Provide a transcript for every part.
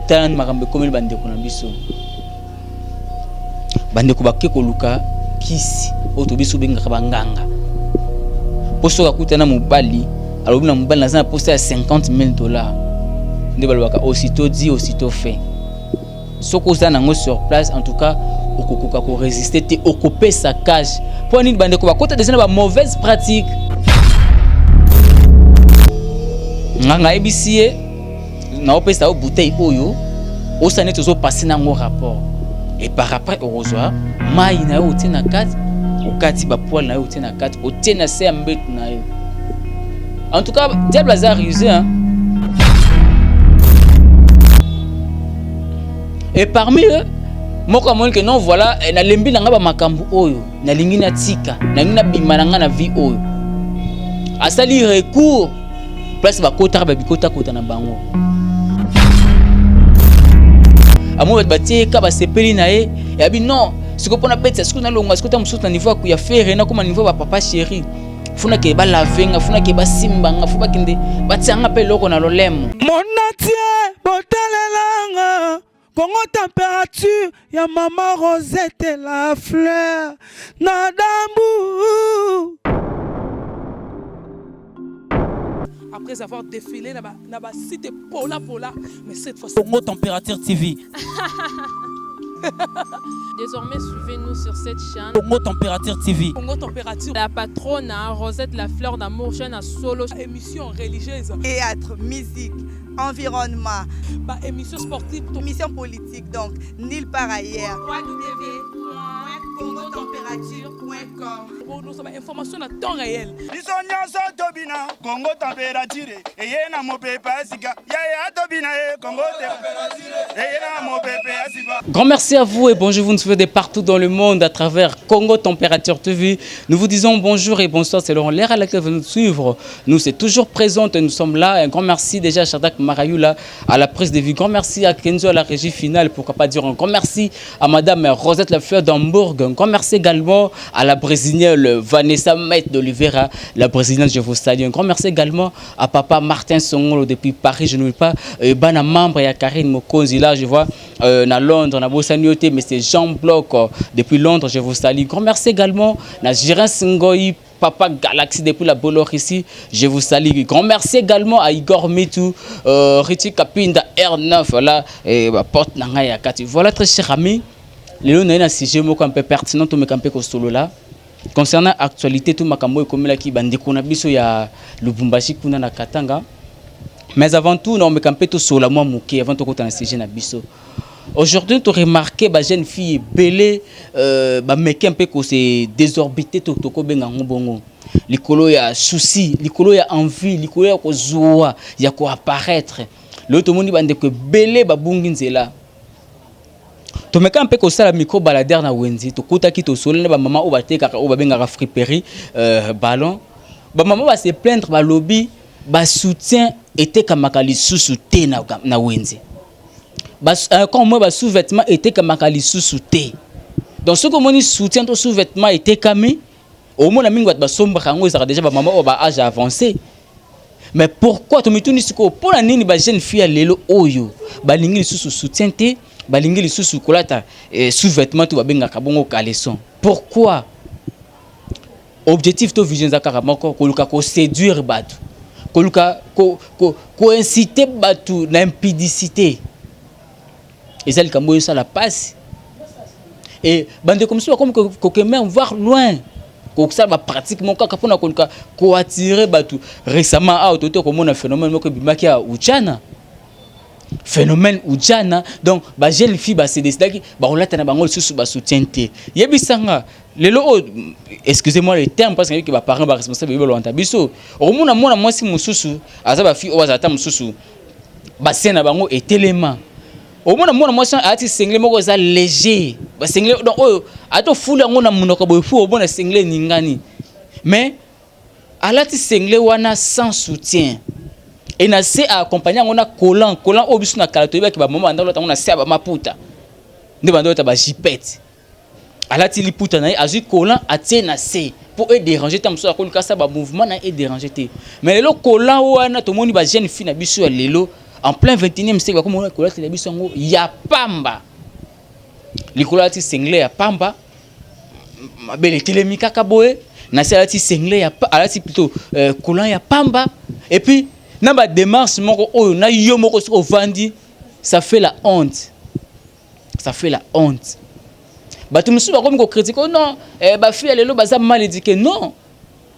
Tala makambo ekomeli bandeko na biso. Bandeko bake koluka kisi oyo to biso bengaka banganga. Po soki akutana mobali, alobi na mobali naza na posa ya 50 000 $. Nde balobaka aussitôt dit, aussitôt fait. Soki oza nango sur place, en tout cas okokoka korésister te, okopesa cash. Mpo nini? Bandeko bakota deja na ba mauvaise pratique. Nganga ayebisi ye: naopesa yo bouteille oyo, osala neti ozopase nango rapport, et par après okozwa mai na yo, otie na kati, okati bapoils na yo, otie na kati, otie na se ya mbeto na yo. En tout cas, diable aza rusé, hein? Et parmi eux, moko amoni ke non, voilà, nalembi na ngai bamakambo oyo, nalingi natika, nalingi nabima na ngai na vie oyo. Asali recours place bakotaka, babikotakota na bango. Amoni bato batieka, basepeli na ye. Yabi non, sikoyo mpona betisa, sikoyo nalongwa, sikoyo ta mosusu na niveau ya Ferre, nakoma niveau ya bapapa chéri, funa ke balave nga, funa ke basimba nga, fu bakende batianga mpe eloko na lolemo. Monatie botalelanga Kongo Température ya mama Rosette la fleur na dambu. Après avoir défilé na ba site pola pola, mais cette fois Congo Température TV. Désormais, suivez-nous sur cette chaîne. Congo Température TV. Congo Température. La patronne, hein, Rosette la fleur d'amour, chaîne à solo. Émission religieuse. Théâtre, musique, environnement. Bah, émission sportive. Émission politique, donc nulle part ailleurs. www.congotempérature.com. Pour nous, information à temps réel. Biso nyonso tobina Kongo Température eye na mopepe ya sika yaya, tobina ye Kongo eye na mopepe ya sika. Grand merci à vous et bonjour, vous nous suivez de partout dans le monde à travers Congo Température TV. Nous vous disons bonjour et bonsoir selon l'heure à laquelle vous nous suivre. Nous, c'est toujours présent et nous sommes là. Un grand merci déjà à Shadak Marayula à la prise de vue. Grand merci à Kenzo à la régie finale. Pourquoi pas dire un grand merci à Madame Rosette Lafleur d'Hambourg. Un grand merci également à la Brésilienne Vanessa Maître d'Oliveira. La Brésilienne, je vous salue. Un grand merci également à Papa Martin Songolo depuis Paris. Je n'oublie pas Bana membre et à Karine Mokonzi. Là, je vois na Londres, na bosani yo te, mais c'est Jean Bloch depuis Londres, je vous salue. Grand merci également na Jirin Ngoyi, Papa Galaxy depuis la Bolor ici, je vous salue. Grand merci également à Igor Mitou, Richie Kapinda R9, voilà, et bah, porte na ngai ya kati. Voilà, très cher ami, lelo na un sujet moko un peu pertinent, tout me camper solo là. Concernant actualité, tout makambo ekomelaki bandeko na biso ya Lubumbashi kuna na Katanga. Mais avant tout, on me camper tout solo moi moke avant tout kota na sujet na biso. Aujourd'hui, tu remarqué ba jeune fille belé ba meke un peu ko se désorbiter, to to ko benga bongo. Likolo ya souci, likolo ya envie, likolo ya kozwa, ya ko apparaître. Le to moni bande ko belé ba bungi nzela. Tomeka mpe kosala micro baladeur na wenze, tokutaki, tosoli na bamama oyo batekaka oyo babengaka friperie ballon. Bamama ba se plaindre, balobi basoutien etekamaka lisusu te na wenze. Quand moi, ba sous-vêtement etekamaka lisusu te. Donc soki omoni soutien to sous-vêtement etekami, omona mingi bato basombaka yango ezalaka déjà bamama oyo ba âge avancé. Mais pourquoi? Tomituni sikoyo mpona nini bajeune fille ya lelo oyo balingi lisusu soutien te, balingi lisusu kolata sous-vêtement to babengaka bongo caleçon? Pourquoi? Objectif to vision eza kaka moko: koluka koséduire bato, koluka koinciter bato na impudicité. Eza likambo oyo esala pasi. E bandeko mosusu bakomi kokende voir loin, kosala bapratique moko kaka mpona koluka koattirer bato. Récemment awa tote komona phénomène moko ebimaki ya ujana, phénomène ujana. Donc bajeune fille base décidaki bakolata na bango lisusu basoutien te. Yebisanga lelo oyo, excusez-moi le terme, parce que baparent baresponsable balwanta biso, okomona mwana mwasi mosusu aza, bafille oyo bazala ta mosusu bassin na bango etelema, omona mwana mwasi alati singlet moko eza léger, basinglet donc oyo ata ofuli yango na monoko boye fu, omona singlet eningani. Mais alati singlet wana sans soutien e na se aaccompagne yango na collant. Collant oyo biso na kala toyebaki bamama banda kolata yango na se ya bamaputa, nde banda kolata bajupette. Alati liputa na ye, azwi collant, atie na se mpo edéranger ta mosusu akoluka asala bamouvement na ye, edéranger te. Mais lelo collant wana, tomoni bajeune fille na biso ya lelo En plein 21e siècle, bakoma kolatela biso yango ya pamba. Likolo alati singlet ya pamba, mabele etelemi kaka boye. Na se alati singlet ya, alati plutôt collant ya pamba. Et puis na ba démarche moko oyo na yo moko soki ovandi, ça fait la honte, ça fait la honte. Bato mosusu bakomi kocritiquer: oh non, bafille ya lelo baza mal éduqué. Non,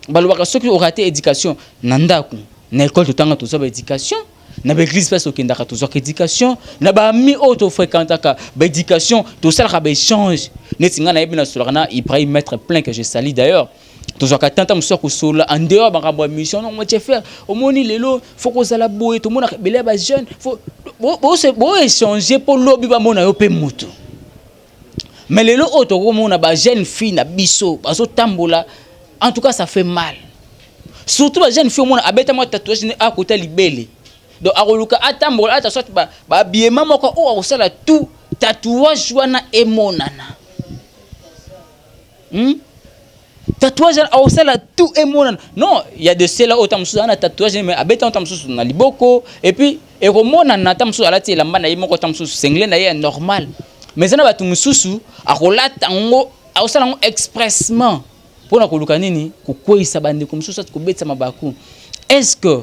balobaka soki oraté éducation na ndako, na école totanga, tozwa baéducation, na baéglise place tokendaka, tozwaka éducation, na baamis oyo tofréquentaka, baéducation, tosalaka baéchange. Neti ngai nayebi, nasolaka na Ibrahim Maître Plein, que je salue d'ailleurs. Tozwaka tanta mosusu ya kosolola en dehors makambo ya mission. Non, motie frère, omoni lelo faut kozala boye, tomonaka ebele ya bajeune, faut boéchange mpo lobi bamona yo mpe moto. Mais lelo oyo tokomona bajeune fille na biso bazotambola, en tout cas ça fait mal. Surtout bajeune fille, omona abeta mwa tatouage ne akota libele, donc akoluka atambola ata soit babiema moko oyo akosala tout tatouage wana emonana, Tatouage akosala tout emonana. Non, il y a de cela oyo ta mosusu aza na tatouage, mais abeta ta mosusu na liboko et puis ekomonana. Ata mosusu alati elamba na ye moko, ta mosusu singlet na ye ya normal, mais eza na bato mosusu akolata yango, akosala yango expressement mpona koluka nini? Kokweyisa bandeko mosusu, ati kobetisa mabaku. Est ce que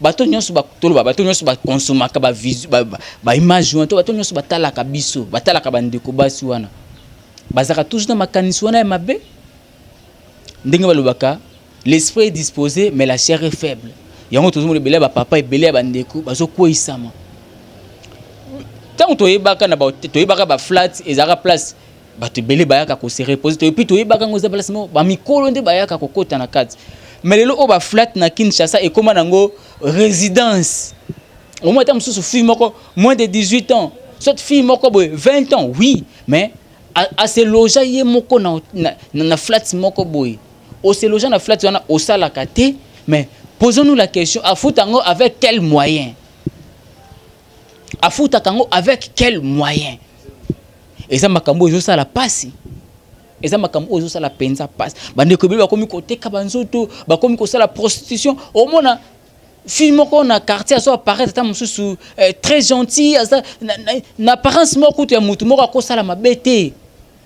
bato nyonso, toloba bato nyonso bakonsomaka baimage wana, to bato nyonso batalaka biso, batalaka bandeko basi wana, bazalaka toujours na makanisi wana ya mabe? Ndenge balobaka, l'esprit est disposé mais la chair est faible. Yango tozomona ebele ya bapapa, ebele ya bandeko bazokweyisama. Ntango toyebaka na toyebaka baflat ezalaka place bato ebele bayaka kose reposer, et puis toyebaka yango eza place moko bamikolo nde bayaka kokota na kati. Mais lelo oyo baflat na Kinshasa ekóma nango résidence. Omoi ata mosusu fille moko moins de 18 ans, soit fille moko boye 20 ans, oui, mais aseloger ye moko na flat moko boye. Oseloger na flat wana, osalaka te. Mais posons-nous la question: afuta yango avec quel moyen? Afutaka yango avec quel moyen? Eza makambo oyo ezosala pasi, eza makambo oyo ezosala mpenza pasi. Bandeko ebele bakomi koteka banzoto, bakomi kosala prostitution. Omona fille moko na quartier azo apparaître ata mosusu très gentil, aza na apparence moko kutu ya motu moko akosala mabe te,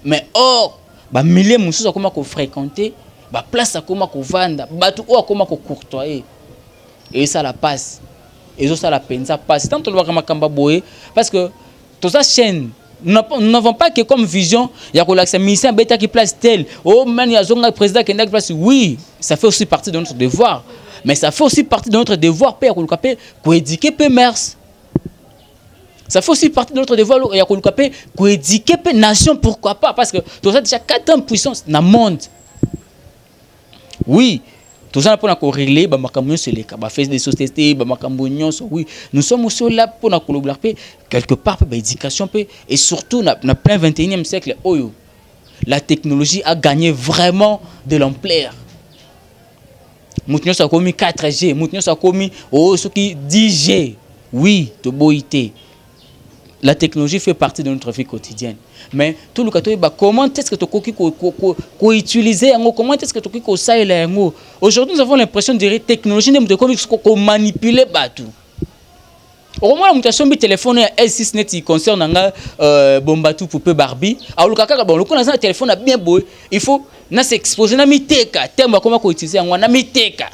mais or bamilieu mosusu akoma kofréquenter, baplace akoma kovanda, bato oyo akoma kocourtoyer, ezosala pasi, ezosala mpenza pasi. Tant tolobaka makambo ya boye, parce que toza chaîne, nous n'avons pas que comme vision ya kolakisa musicien abetaki place telle, oh mani azonga, président akendaki place. Oui, ça fait aussi partie de notre devoir, mais ça fait aussi partie de notre devoir mpe ya koluka mpe koéduquer mpe mers. Ça fait aussi partie de notre devoir ya koluka mpe koéduquer mpe nation, pourquoi pas, parce que toza déjà quatrième puissance na monde. Oui, toza na mpona korégler bamakambo nyonso eleka, bafaits de société, bamakambo nyonso. Oui, nous sommes aussi là mpona kolobela mpe quelque part mpe baéducation mpe, et surtout na plein 21e siècle oyo la technologie a gagné vraiment de l'ampleur. Moto nyonso akomi 4G, moto nyonso akomi oyo soki 10G. Oui, toboyi te, la technologie fait partie de notre vie quotidienne, mais toluka toyeba comment est-ce que tokoki koutiliser yango, comment est-ce que tokoki kosalela yango. Aujourd'hui, nous avons l'impression de dire technologie nde moto ekomi komanipuler bato. Okomona moto asombi telefone ya S6 neti concert na nga, Bombatu Poupée Barbie, aluka kaka bon, lokola naza na telefone ya bien boye, il faut na s'exposer, na miteka. Terme akoma koutiliser yango, na miteka,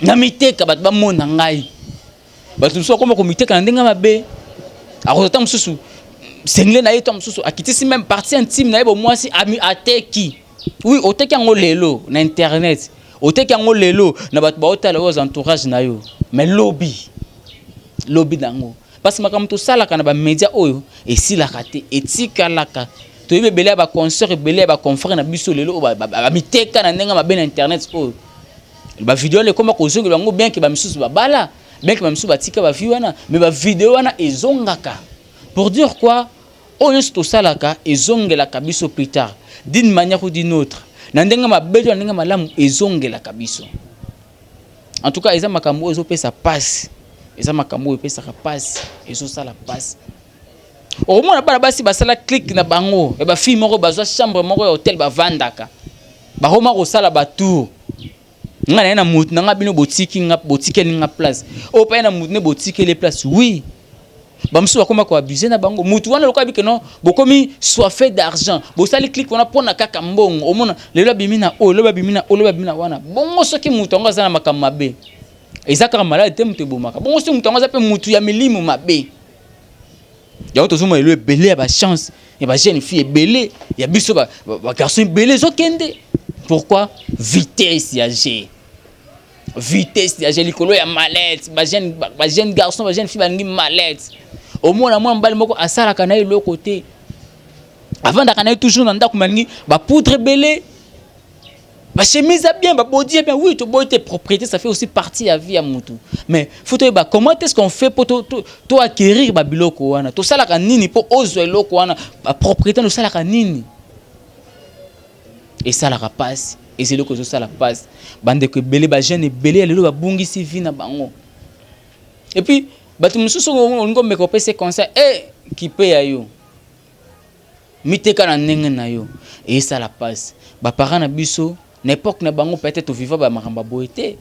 na miteka, bato bamona ngai. Bato mosusu akoma komiteka na ndenge mabe. Akozwa ta mosusu singlet na ye, to mosusu akitisi même partie intime na ye, bomwasi, ateki. Oui, oteki yango lelo na internet, oteki yango lelo na bato baotala oyo entourage na yo, mais lobi, lobi nango, parce que makambo tosalaka na bamédia oyo esilaka te, etikalaka. Toyebi ebele ya baconcert, ebele ya baconfrère na biso lelo oyo bamiteka na ndenge mabe na internet oyo. Bavideo wana ekoma kozongela yango, bien que bamisusu babala, bien que bamisusu batika bavie wana, mais bavideo wana ezongaka. Pour dire quoi? Oyo nyonso tosalaka ezongelaka biso plus tard, d'une manière ou d'une autre, na ndenge mabe to na ndenge malamu, ezongelaka biso. En tout cas, eza makambo oyo ezopesa pasi, eza makambo oyo epesaka pasi, ezosala pasi. Okomona bana basi basala clique na bango ya bafille moko, bazwa chambre moko ya hotel, bavandaka, bakoma kosala batour. Nga naye na mutu na nga, bino botiki nga, botikeli nga place. Oyo pe na mutu ne botikeli place. Oui. Bamosusu bakoma ko abuser na bango. Mutu wana lokola bike non, bokomi soife d'argent. Bosali clique wana pona kaka mbongo. Omona lelo abimi na oyo, lobi abimi na oyo, lobi abimi na wana. Bongo soki mutu yango aza na makambo mabe. Eza kaka malade te mutu ebomaka. Bongo soki mutu yango aza pe mutu ya milimo mabe. Yango tozomona lelo ebele ya ba chance ya ba jeune fille ebele ya biso ba, ba, ba garçon ebele ezokende. Pourquoi? Vitesse ya G. Vitesse ya G likolo ya mallette, ba jeune ba jeune garçon, ba jeune fille balingi mallette. Omona mwana mobali moko asalaka na ye eloko te. Avandaka na ye toujours na ndako, malingi ba poudre ebele. Ba chemise ya bien, ba body ya bien, oui, to boy te propriété, ça fait aussi partie ya vie ya mutu. Mais faut toyeba comment est-ce qu'on fait pour to, to, to acquérir ba biloko wana. To salaka nini po ozwa eloko wana, ba propriété no salaka nini? Esalaka pasi, eza eloko ezosala pasi. Bandeko ebele, ba jeune ebele ya lelo babungisi vie na bango. Et puis bato mosusu olingi omeka opesa conseil, eh kipe ya yo. Miteka na ndenge na yo esala pasi. Ba parents na biso na epoque na bango peut-être to viva ba makambo ya boye te.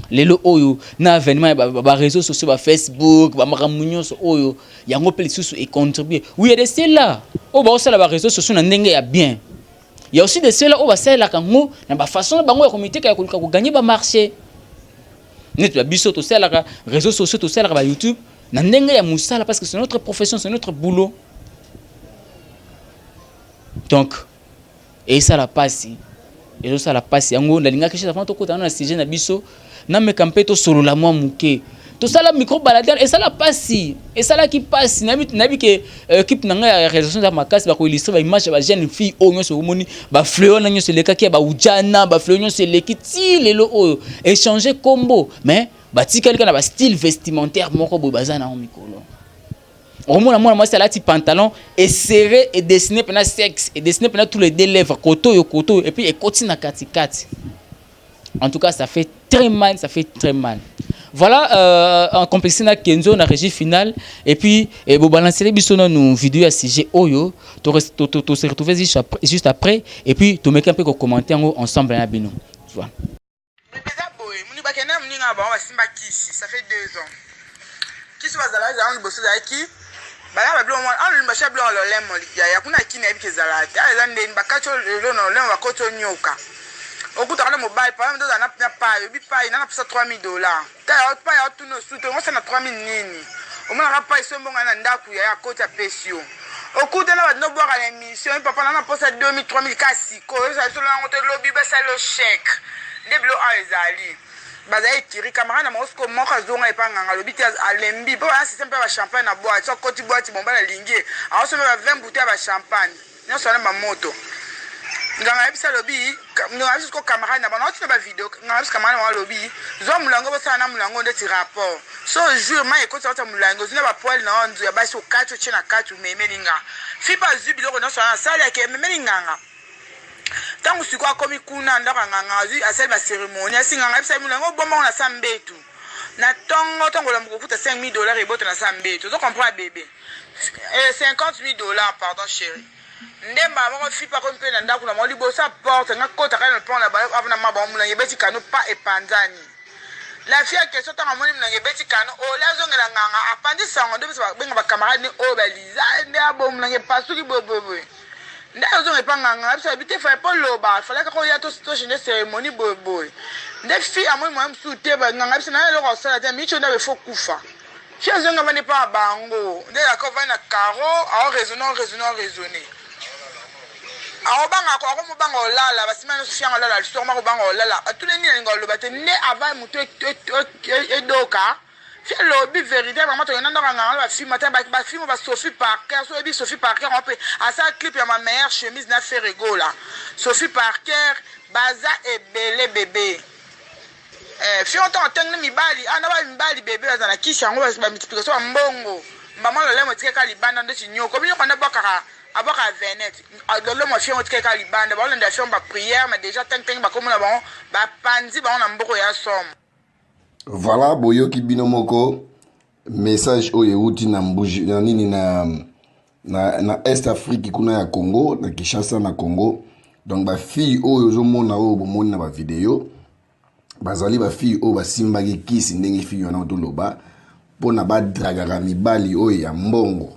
Lelo oyo na avènement ya ba réseaux sociaux, ba Facebook, ba makambo nyonso oyo yango pe lisusu e contribuer. Oui, il y a de ceux-là oyo baosala ba réseaux sociaux na ndenge ya bien. Il y a aussi de ceux-là oyo basalelaka yango na ba façon na bango ya komiteka ya koluka ko gagner ba marché. Neti ba biso tosalaka réseaux sociaux, tosalaka ba YouTube na ndenge ya musala parce que c'est notre profession, c'est notre boulot. Donc esala pasi, ezosala pasi yango nalingaki juste avant tokota na sujet na biso nameka mpe tosolola mwa moke. Tosala micro baladeur esala pasi, esalaki pasi. Nayebi ke équipe na ngai ya réalisation ya makasi bako illustrer ba image ya ba jeune fille oyo nyonso omoni ba fleur wana nyonso elekaki ya ba ujana, ba fleur nyonso eleki ti lelo oyo échanger kombo, mais batikali kaka na ba style vestimentaire moko boye baza na yango mikolo. Okomona mwana mwasi alati pantalon e serré e dessiné pena sexe e dessiné pena tous les deux lèvres koto oyo koto oyo et puis ekoti na katikati. En tout cas ça fait très mal, ça fait très mal. Voilà, en complicité na Kenzo na régie finale et puis et bo balancer biso na nous vidéo ya sujet oyo to to to, to se retrouver juste après, juste après et puis to meka un peu ko commenter yango ensemble na bino. Voilà. Eza boye, muni bakenda muninga na bango basimba kisi, ça fait 2 ans. Kisi bazala ezala liboso ezalaki bala ba biloko mwana awa basha biloko lolemo ya kuna kini yebi kezala te eza ndeni bakati lelo na lolemo bakoti onyoka okutaka na mobali par exemple ozala na pai oyebi pai nana pesa 3000 dollars ta pai otuna osuki ongosa na 3000 nini omonaka pai so mbongo na ndako ya akoti apesi yo okutana bato nobwaka na émission ye papa nana posa 2000 3000 ka sikoyo ezali solo yango te lobi basali yo chèque nde bilo awa ezali bazali ekiri camarade na bango sikoyo moko azonga epa nganga alobi te alembi mpo baya système mpe ba champagne na boîte so akoti boîte mobali alingi ye aosomba ba 20 bouteille ya ba champagne nyonso wana bamoto. Nganga ayebisi alobi nganga ayebisi sikoyo camarade na bango naotina ba video nganga ayebisi camarade na bango alobi zwa molangi bosala na molangi ndeti rapport so jour mai ekoti kati ya molangi ozwi na bapoile na yo ya basi okati otie na kati omemeli nga fi mpe azwi biloko nyonso wana asali ake ememeli nganga. Ntango sikoyo akomi kuna ndako ya nganga azwi asali ba ceremonie asi nganga ayebisa ye molangi obomba ngo na sa mbetu na ntongo ntango olamuka okuta 5000 dollars ebota na sa mbetu ozo comprendre bebe 50000 dollars pardon chérie nde mbala moko fipe akomi mpe na ndako na bango liboso ya porte nga kota kaka na lopango na bango na ma bango molangi ebeti kano pa epanzani la fille ya question ntango amoni molangi ebeti kano ole azongela nganga apanzi sango nde biso babenga bacamarade ne oyo baliza nde abo molangi epasuki boyeboyeboye nde azonga epa nganga biso abi te fale mpo loba fale kaka oya tochange cérémonie boyeboye nde fille amoni moyen mosusu te nganga biso naye eloko akosala te micho nde abefo kufa fille azonga avandi epa ya bango nde yaka ovandi na caro aoraisonne aoraisonne aoraisonne akobanga akomobanga olala basima nyonso fianga olala lisusu akoma kobanga olala atuni nini alinga oloba te nde avant motu edoka fi alobi verité mama tokenda ndako ya nganga bafilme ata bafilme ba Sophie Parker so oyebi Sophie Parker yango mpe asala clip ya ma meilleure chemise na Ferre Gola Sophie Parker baza ebele bebe fi ntango otengeli mibali ana ba mibali bebe baza na kisi yango ba multiplication ya mbongo mbama lolemo etikaka libanda ndeti nyoko binyoko nde bwakaka abwaka venet lolemo fi yango etikaka libanda baolanda fi yango ba prière mais déjà tengteng bakomona bango bapanzi bango na mboko ya somo. Voilà, boyoki bino moko message oyo euti na mbuji na nini na na, na Est Afrique kuna ya Congo na Kinshasa na Congo. Donc bafille oyo ozomona, oyo bomoni na bavideo, bazali bafille oyo basimbaki kisi ndenge fille wana toloba, mpona badragaka mibali oyo ya mbongo.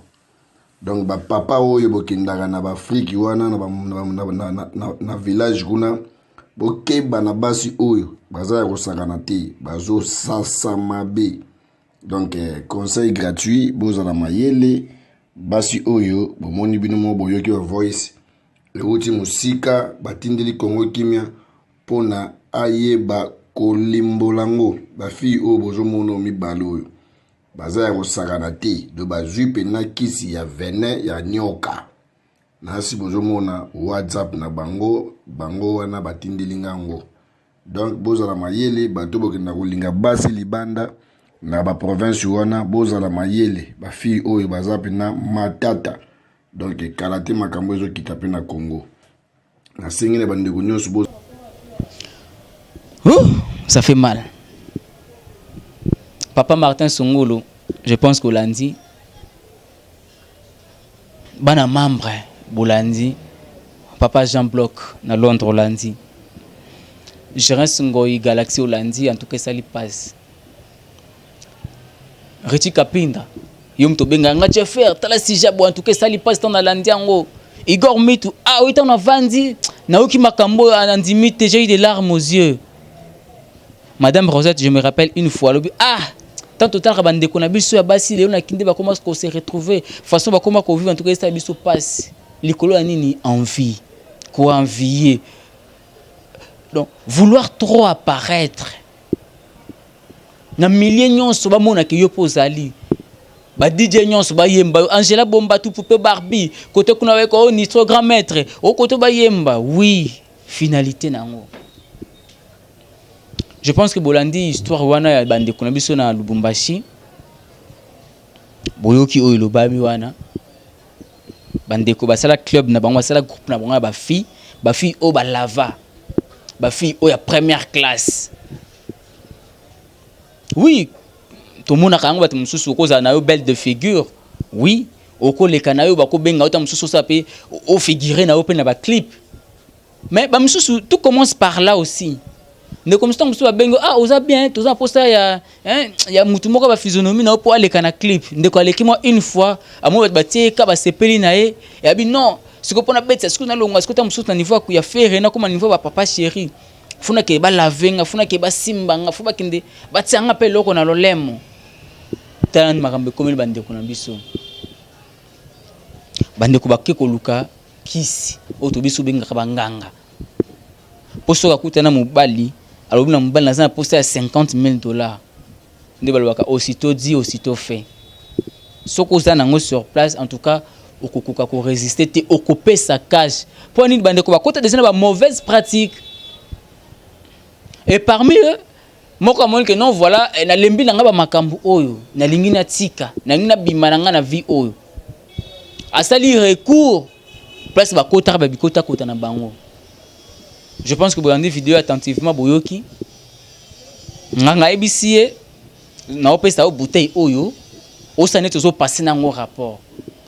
Donc bapapa oyo bokendaka na baafrike wana, na, na, na, na, na, na, na village kuna, bokeba na basi oyo baza ya kosakana te, bazosasa mabe. Donc conseil gratuit, bozala mayele. Basi oyo bomoni bino moko, boyoki ba voice euti mosika, batindeli Kongo Kimia mpona ayeba kolimbola yango. Bafille oyo bozomona mibale oyo baza ya kosakana te, do bazwi mpena kisi ya venin ya nyoka. Nasi bozomona WhatsApp na bango, bango wana batindeli ngango. Donc bozala mayele, bato bokenda kolinga basi libanda na baprovince wana, bozala mayele. Bafille oyo baza mpena matata. Donc kala te makambo ezokita mpe na Congo. Nasengi na bandeko nyonso bo Ouh, ça fait mal. Papa Martin Songolo, je pense qu'olandi bana membre bolandi, papa Jean Bloch na Londres olandi, Jerens Ngoi Galaxy olandi. En tout cas esali passe. Richi Kapinda, yo moto obengaka nga Jeffer, tala sija bo. En tout cas esali passe ntango nalandi yango. Igor Mitu, ah oyi, ntango navandi nayoki makambo oyo, nandimi te, j'ai eu des larmes aux yeux. Madame Rosette, je me rappelle une fois alobi: ah, tant totalaka bandeko na biso ya basi lelo na kinde bakoma kose retrouver, façon bakoma kovivre, en tout cas esala biso pasi. Likolo ya nini? Envie, koenvier, donc vouloir trop apparaître na milieu nyonso, bamonaka yo mpo ozali ba DJ nyonso bayemba Angela Bomba tu poupée Barbie côté kuna bayeko o Nitro grand maître o côté bayemba. Oui, finalité nango, je pense que bolandi histoire wana ya bandeko na biso na Lubumbashi. Boyoki oyo elobami wana, bandeko basala club na bango, basala groupe na bango ya bafille, bafille oyo balava, bafille oyo ya première classe. Oui, tomonaka yango, bato mosusu okozala na yo belle de figure, oui, okoleka na yo, bakobenga yo ta mosusu, osala mpe ofigure na yo mpe na baclip. Mais bamosusu, tout commence par là aussi. Ndeko mosusu, ntango mosusu babengi: ah, oza bien, toza na posa ya, hein, ya mutu moko baphysionomie na yo mpo aleka na clip. Ndeko aleki mwa une fois, amoi bato batie ka basepeli na ye, yabi non, sikoyo mpona betisa, sikoyo nalongwa, sikoyo ta mosusu na niveau ya Ferre, nakoma niveau ya bapapa chéri, funa ke balave nga, funa ke basimba nga, fu bakende batia nga mpe eloko na lolemo. Tala makambo ekomeli bandeko na biso. Bandeko bake koluka kisi oyo to biso obengaka banganga, mpo soki akutana mobali, alobi na mobali: naza na posa ya 50 000 $. Nde balobaka aussitôt dit, aussitôt fait. Soki oza nango sur place, en tout cas okokoka korésister te, okopesa cash. Mpo nini? Bandeko bakota déjà na bamauvaise pratique. Et parmi eux, moko amoni ke non, voilà, nalembi na nga bamakambo oyo, nalingi natika, nalingi nabima na nga na vie oyo. Asali recours place bakotaka babikotakota na bango. Je pense que bolandi vidéo attentivement, boyoki nganga ayebisi ye: naopesa yo bouteille oyo, osala neti ozopase nango rapport,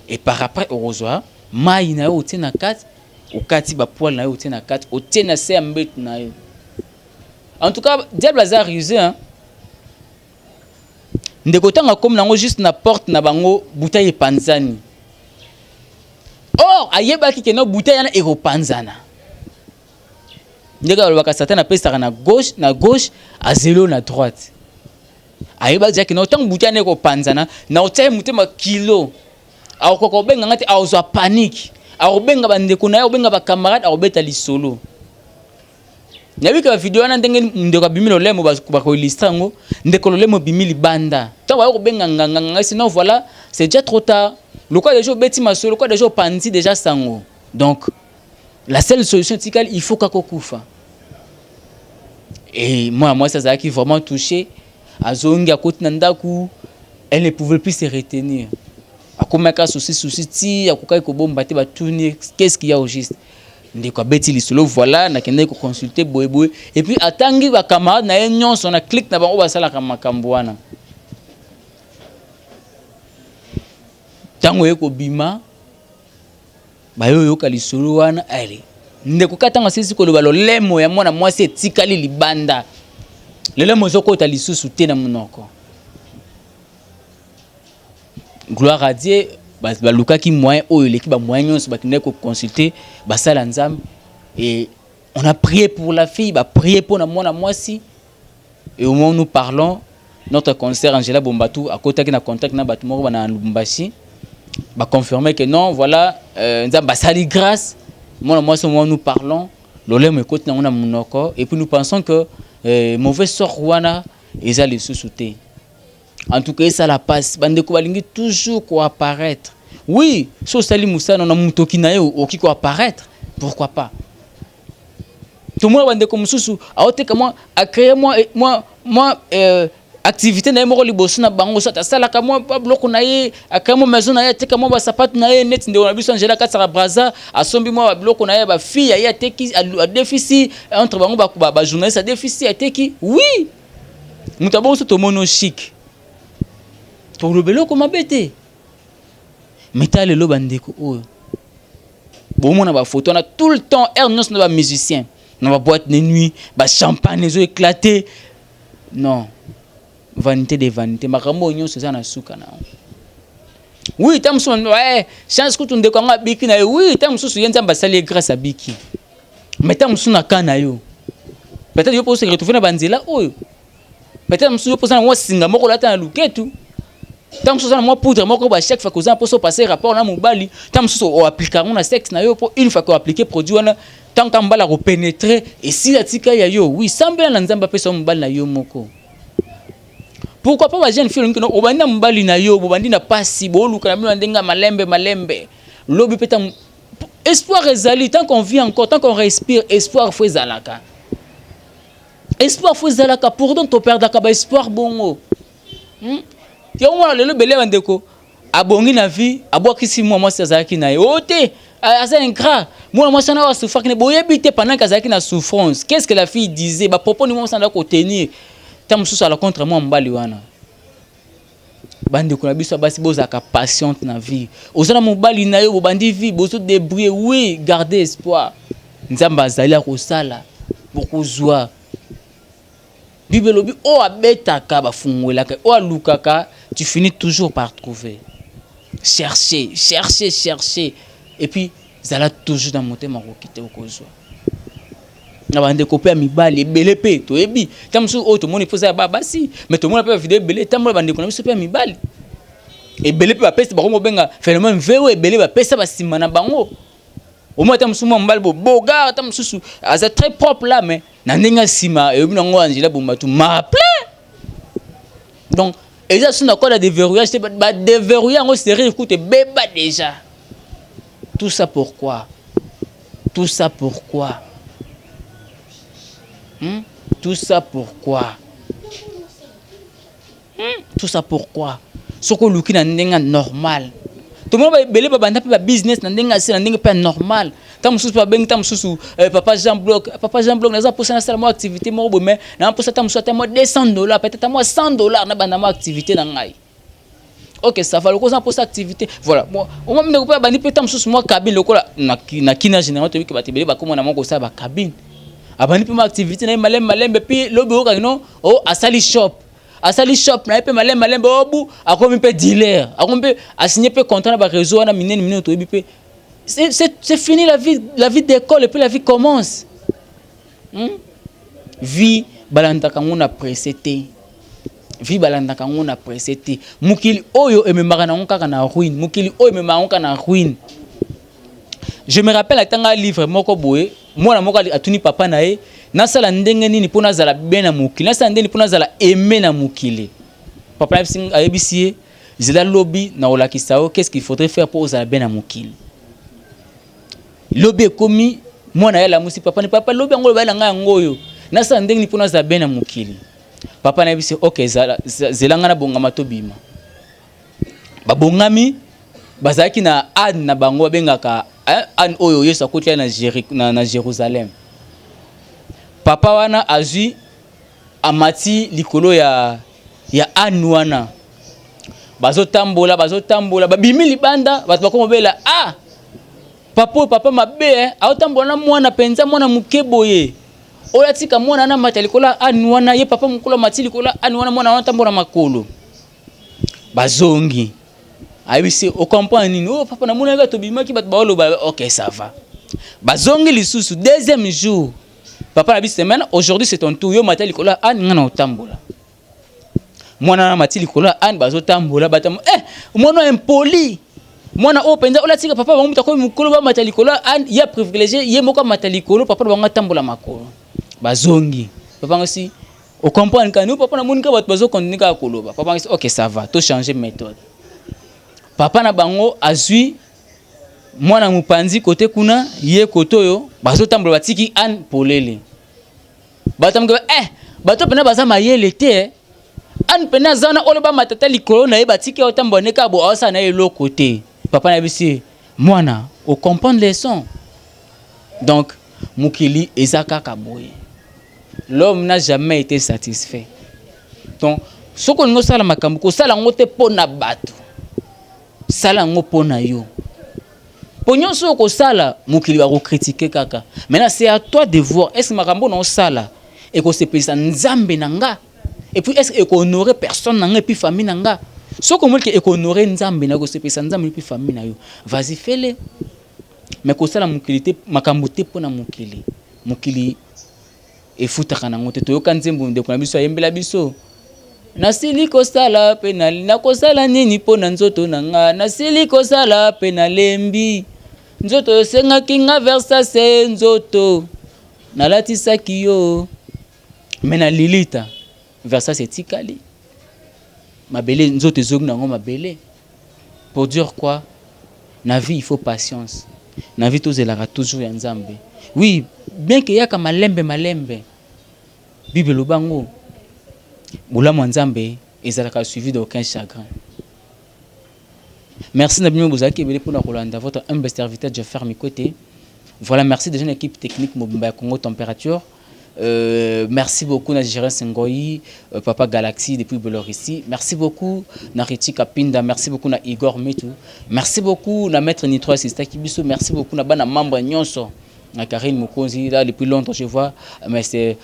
et par après okozwa mai na yo, otie na kati, okati bapoils na yo, otie na kati, otie na se ya mbeto na yo. En tout cas diable aza rusé, hein? Ndeko, ntango akomi nango juste na porte na bango, bouteille epanzani. Or ayebaki ke no, bouteille wana ekopanzana. Ndenge alobaka, Satan apesaka na gauche, na gauche azelo na droite. Ayebaki déjà ke no, ntango bouteille wana ekopanzana, na otia ye motema kilo, akokoka kobenga nga te, akozwa panique, akobenga bandeko na ye, akobenga bacamarade, akobeta lisolo. Nayebi ke bavideo wana, ndenge ndeko abimi lolemo, bakoillustre yango. Ndeko lolemo ebimi libanda. Ntango baye kobenga nganga, nganga sinon voilà, c'est déjà trop tard. Lokola déjà obeti masolo, lokola déjà opandi déjà sango, donc la seule solution etikali, il faut kaka okufa. Et mwana mwasi azalaki vraiment touché. Azongi, akoti na ndako, elle ne pouvait plus se retenir. Akomaka souci souci ti akokaki kobomba te. Batuni: qu'est-ce qu'il y a au juste? Ndeko abeti lisolo: voilà, nakendaki koconsulte boyeboye. Et puis atangi bacamarade na ye nyonso na clique na bango basalaka makambo wana. Ntango ye kobima, baye oyoka lisolo wana, ale Ndeko kaka ntango asilisi koloba lolemo ya mwana mwasi etikali libanda. Lolemo ezokota lisusu te na monoko. Gloire à Dieu, balukaki moyen oyo eleki ba moyen nyonso, bakendaki ko consulter basala Nzambe et on a prié pour la fille, ba prié pour na mwana mwasi et au moment où nous parlons, notre concert Angela Bombatu akotaki na contact na bato moko na Lubumbashi, ba confirmer que non, voilà, euh, Nzambe asali grâce, mwana mwasi au moment où nous parlons, lolemo ekoti nango na monoko et puis nous pensons que euh, mauvais sort wana eza lisusu te. En tout cas esala pasi bandeko balingi toujours ko apparaître. Oui, so osali mosala na motoki na yo okoki ko apparaître, pourquoi pas? Tomona bandeko mosusu aoteka mwa a créer mwa mwa mwa euh, activité na ye moko liboso na bango soit asalaka mwa biloko na ye acrée mwa maison na ye ateka mwa basapatu na ye neti ndeko na biso Angela akatisaka Brazza asombi mwa babiloko na ye bafille aye ateki adefisi entre bango bajournaliste adefisi ateki oui Moto ya bongo soki tomoni yo chic tokoloba eloko mabe te. Mais tala lelo ba ndeko oyo bomona ba photo wana tout le temps heure nyonso na ba musiciens na ba boîte de nuit ba champagne ezo éclater non vanité de vanité makambo oyo nyonso eza na suka na yango oui ntango mosusu eh, chance kutu ndeko yango abiki na ye oui ntango mosusu ye nzambe asali ye grâce abiki Mais tango mosusu na cas na yo peut-être yo mpo se retrouver na banzela oyo peut-être mosusu yo mpo oza na mwa singa moko olata na luketu ntango mosusu oza na mwa poudre moko ba chaque fois koza na mposa opase rapport na mobali ntango mosusu oaplika yango na sexe na yo mpo une fois koaplike produit wana ntango kaka mobali akopenetre esili atika ya yo wi sambela na nzambe apesa yo mobali na yo moko pourquoi pas ba jeune fille olingi obandi na mobali na yo bobandi na pasi boluka na bino na ndenge ya malembe malembe lobi mpe ntango Espoir ezali tant qu'on vit encore, tant qu'on respire, espoir faut ezalaka. Espoir faut ezalaka pourtant to perdaka ba espoir bongo. Hmm? Yango mwana lelo bele bandeko abongi na vie, abwakisi mwa mwasi azalaki na ye. Oh te, aza ingrat. Mwana mwasi wana asouffraki ne boyebi te pendant qu'azalaki na souffrance. Qu'est-ce que la fille disait? Ba propos ni mwasi wana ko tenir. Tant mosusu ala contre mwa mobali wana. Bandeko na biso ya basi bozalaka patiente na vie. Oza na mobali na yo bobandi vie bozo débrouiller oui garder espoir. Nzambe azali akosala bokozwa. Bible elobi oyo abetaka bafungwelaka oyo alukaka tu finis toujours par trouver. Chercher, chercher, chercher et puis zala toujours na motema kokite okozwa. Na bandeko mpe ya mibali ebele mpe toyebi ntango mosusu oyo tomoni mpo eza ya basi mais tomona mpe bavideo ebele etambola bandeko na biso mpe ya mibali ebele mpe bapesi bango kobenga phénomène vewe ebele bapesa basima na bango omoi ata mosusu mwa mobali bobogar ata mosusu aza très propre là mais na ndenge ya nsima eyobi nango angela bombatu ma plein donc eza su na code ya déverrouillage te badeverrouille yango serire kutu ebeba déjà tout ça pourquoi Tout ça pourquoi? Hmm? Tout ça pourquoi? Hmm? Tout ça pourquoi? Soki oluki na ndenge normal. Tomona ba ebele babanda mpe ba business na ndenge ase na ndenge mpe normal. Ntango mosusu babengi ntango mosusu eh, papa Jean Bloc, papa Jean Bloc naza mposa nasala mwa activité moko boye mais na mposa ntango mosusu ata mwa 200 dollars peut-être ata mwa 100 dollars nabanda mwa activité na ngai. Ok, ça va, lokola posa activité. Voilà. Bon, au moins ndeko pe abandi pe mosusu mwa cabine lokola na na kina général toyebi ke bato ebele bakoma na mwa kosala ba cabine. Abandi pe mwa activité na ye malembe malembe puis lobi oyokaki non, oh asali shop. Asali shop na ye pe malembe malembe oh bu akomi pe dealer. Akomi pe asigné pe contrat na ba réseau wana minene minene toyebi pe. C'est fini la vie d'école et puis la vie commence. Hmm? Vie balandaka yango na presse te. Vie balandaka yango na presse te. Mokili oyo ememaka nango kaka na ruine. Mokili oyo ememaka yango kaka na ruine. Je me rappelle atanga livre moko boye, mwana moko atuni papa na ye, nasala ndenge nini mpo nazala bien na mokili, nasala ndenge nini mpo nazala aime na mokili. Papa ayebisi ye, zela lobi na kolakisa yo qu'est-ce qu'il faudrait faire mpo ozala bien na mokili. Lobi ekomi mwana ye alamusi papa ni papa lobi yango loba na ngai yango oyo nasala ndenge nini mpo nazala bien na mokili. Papa na yebisi ok zala zela ngai nabongama tobima. Babongami bazalaki na ane na bango babengaka ane oyo Yesu akotaki na, Jeri, na, na Jérusalem. Papa wana azwi amati likolo ya ya ane wana bazotambola bazotambola babimi libanda bato bakoma bela ah. Papa oyo papa mabe eh, aotambola na mwana mpenza mwana moke boye. Oyo atika mwana na mata likolo ya ane wana, ye papa mokolo amati likolo ya ane wana, mwana wana atambola makolo. Bazongi. Ayebisi o comprendre nini? Oh papa namonaki kaka tobimaki bato baoloba ok ça va. Bazongi lisusu deuxième jour. Papa na biso maintenant aujourd'hui c'est ton tour yo mata likolo ya ane nga na otambola. Mwana na mati likolo ya ane bazotambola batambola eh mwana impoli. Mwana oyo mpenza oyo atika papa bango moto akomi mokolo bamata likolo ya ane ye privilégié ye moko amata likolo papa na bango atambola makolo. Bazongi. Papa ngo si o comprendre kani papa namoni kaka bato bazo continuer kaka koloba. Papa ngo si ok ça va to changer méthode. Papa na bango azwi mwana mopanzi kote kuna ye kote oyo bazotambola batiki ane polele. Bato ya eh bato mpenza baza mayele te eh. Ane mpenza aza wana oyo bamata ata likolo na ye batiki ye otambola nde kaka bo aosala na ye eloko te. Papa na biso mwana o comprendre leçon. Donc mokili eza kaka boye. L'homme n'a jamais été satisfait. Donc soki olingi osala makambo kosala yango te mpo na bato, sala yango mpo na yo. Po nyonso oyo okosala mokili bakokritike kaka. Maintenant c'est à toi de voir est-ce que makambo na osala ekosepelisa Nzambe na nga et puis est-ce que ekohonore personne na nga et puis famille na nga. Soki omoni ke ekohonore Nzambe na ekosepelisa Nzambe et puis famille na yo, vas-y fais-le. Mais kosala mokili te makambo te mpo na mokili. Mokili efutaka nango te. Toyoka nzembo ndeko na biso ayembela biso. Nasili kosala pe na nakosala nini mpo na nzoto na nga nasili kosala pe nalembi nzoto esengaki nga Versace nzoto nalatisaki yo me na lilita Versace etikali mabele nzoto ezongi nango mabele pour dire quoi na vie il faut patience na vie tozelaka toujours ya Nzambe oui bien que eyaka malembe malembe Bible eloba yango bolamu ya Nzambe ezalaka suivi d'aucun chagrin. Merci na bino bozalaki ebele pona kolanda votre humble serviteur Jeffer Mikwete. Voilà, merci déjà na équipe technique mobimba ya Congo Température. Merci beaucoup na Gérance Ngoyi, Papa Galaxy depuis Belorussie. Merci beaucoup na Richie Kapinda, merci beaucoup na Igor Mitu. Merci beaucoup na Maître Nitro assista Kibiso, merci beaucoup na bana membre nyonso. Na Karine Mokonzi là depuis Londres je vois mais c'est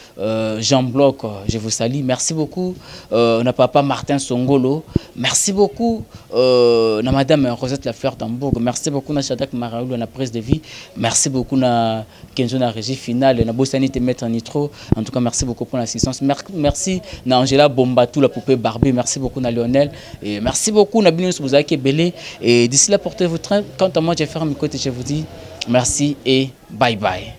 Jean Bloch je vous salue. Merci beaucoup na papa Martin Songolo. Merci beaucoup na madame Rosette La Fleur d'Hambourg. Merci beaucoup na Shadrach Maraoulou na prise de vie. Merci beaucoup na Kenzo na régie finale na bosani te maître Nitro. En tout cas merci beaucoup pour l'assistance. Merci na Angela Bombatou la poupée Barbie. Merci beaucoup na Lionel et merci beaucoup na bino nyonso bozalaki ebele et d'ici là portez-vous très quant à moi Jeffer Mikote je vous dis merci et bye bye.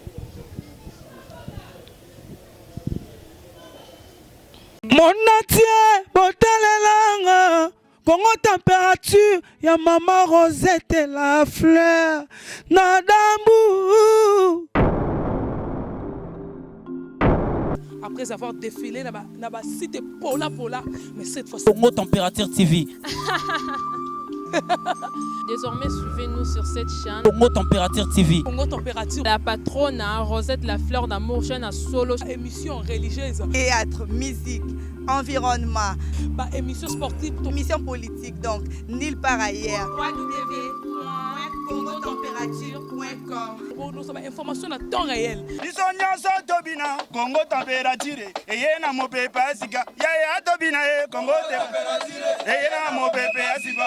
Monde entier botalelanga Congo température ya mama Rosette la fleur na dambu. Après avoir défilé na ba na ba site pola pola mais cette fois Congo Température TV. Désormais, suivez-nous sur cette chaîne. Congo Température TV. Congo Température. La patronne, hein, Rosette la fleur d'amour, chaîne à solo. Émission religieuse. Théâtre, musique, environnement. Ba émission sportive. Émission politique, donc nulle part ailleurs. www.congotemperature.com Nous sommes information à temps réel. Biso nyonso tobina Congo température eye na mopepe ya sika yaya tobina ye Congo température eye na mopepe ya sika.